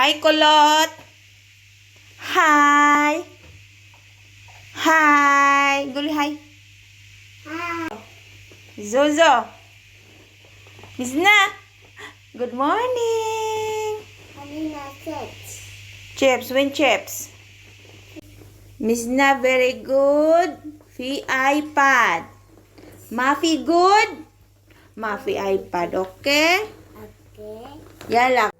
Hi, Kulot. Hi. Hi. Guli, hi. Zozo. Miss Na. Good morning. Alina chips. Chips, when chips? Miss Na, very good. Fi iPad. Mafi good. Mafi iPad, okay? Okay. Yala,